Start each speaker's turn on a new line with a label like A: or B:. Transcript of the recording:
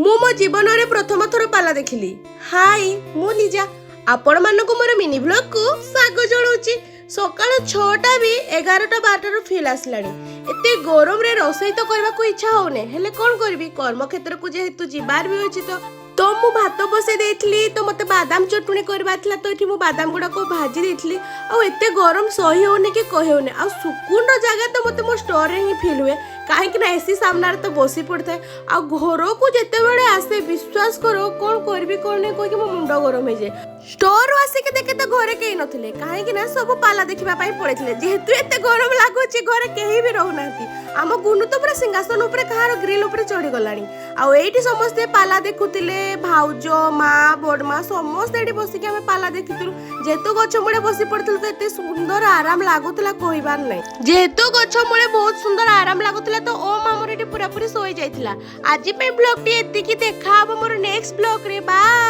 A: ମୁଁ ମୋ ଜୀବନରେ ପ୍ରଥମ ଥର ପାଲା ଦେଖିଲି। ହାଇ, ମୁଁ ଲିଜା, ଆପଣମାନଙ୍କୁ ମୋର ମିନି ବ୍ଲଗକୁ ସ୍ୱାଗତ ଜଣାଉଛି। ସକାଳ 6ଟା ବି 11ଟା 12ଟାରୁ ଫିଲ୍ ଆସିଲାଣି। ଏତେ ଗରମରେ ରୋଷେଇ ତ କରିବାକୁ ଇଚ୍ଛା ହଉନି, ହେଲେ କ'ଣ କରିବି? କର୍ମକ୍ଷେତ୍ରକୁ ଯେହେତୁ ଯିବାର ବି ଅଛି, ତ ମୁଁ ଭାତ ବସେଇ ଦେଇଥିଲି। ତ ମୋତେ ବାଦାମ ଚଟୁଣି କରିବାର ଥିଲା, ତ ଏଠି ମୁଁ ବାଦାମ ଗୁଡ଼ାକୁ ଭାଜି ଦେଇଥିଲି। ଆଉ ଏତେ ଗରମ ସହି ହଉନି କି କହି ହଉନି। ଆଉ ସୁକୁନର ଜାଗା ତ ମୋତେ ମୋ ଷ୍ଟୋରରେ ହିଁ ଫିଲ୍ ହୁଏ, କାହିଁକି ନା ଏସି ସାମ୍ନାରେ ତ ବସି ପଡ଼ିଥାଏ। ଆଉ ଘରକୁ ଯେତେବେଳେ ଆସେ, ବିଶ୍ୱାସ କର, କ'ଣ କରିବି କ'ଣ ନାହିଁ କହିକି ମୋ ମୁଣ୍ଡ ଗରମ ହେଇଯାଏ। ଷ୍ଟୋରରୁ ଆସିକି ଦେଖେ ତ ଘରେ କେହି ନଥିଲେ, କାହିଁକି ନା ସବୁ ପାଲା ଦେଖିବା ପାଇଁ ପଳେଇଥିଲେ। ଯେହେତୁ ଏତେ ଗରମ ଲାଗୁଛି, ଘରେ କେହି ବି ରହୁନାହାନ୍ତି। ଆମ ଗୁନୁ ତ ପୁରା ସିଂହାସନ ଉପରେ, କାହାର ଗ୍ରିଲ୍ ଉପରେ ଚଢ଼ିଗଲାଣି। ଆଉ ଏଇଠି ସମସ୍ତେ ପାଲା ଦେଖୁଥିଲେ। ଭାଉଜ, ମା, ବଡ଼ମା ସମସ୍ତେ ଏଠି ବସିକି ଆମେ ପାଲା ଦେଖିଥିଲୁ। ଯେହେତୁ ଗଛ ମୂଳେ ବସି ପଡ଼ିଥିଲୁ, ତ ଏତେ ସୁନ୍ଦର ଆରାମ ଲାଗୁଥିଲା କହିବାର ନାହିଁ। ଯେହେତୁ ଗଛ ମୂଳେ ବହୁତ ସୁନ୍ଦର ଆରାମ ଲାଗୁଥିଲା, ତ ଓମ୍ ଆମର ଏଠି ପୁରାପୁରି ଶୋଇ ଯାଇଥିଲା। ଆଜି ପାଇଁ ବ୍ଲଗଟି ଏତିକି। ଦେଖା ହବ ମୋର ନେକ୍ସଟ ବ୍ଲଗରେ। ବାଏ।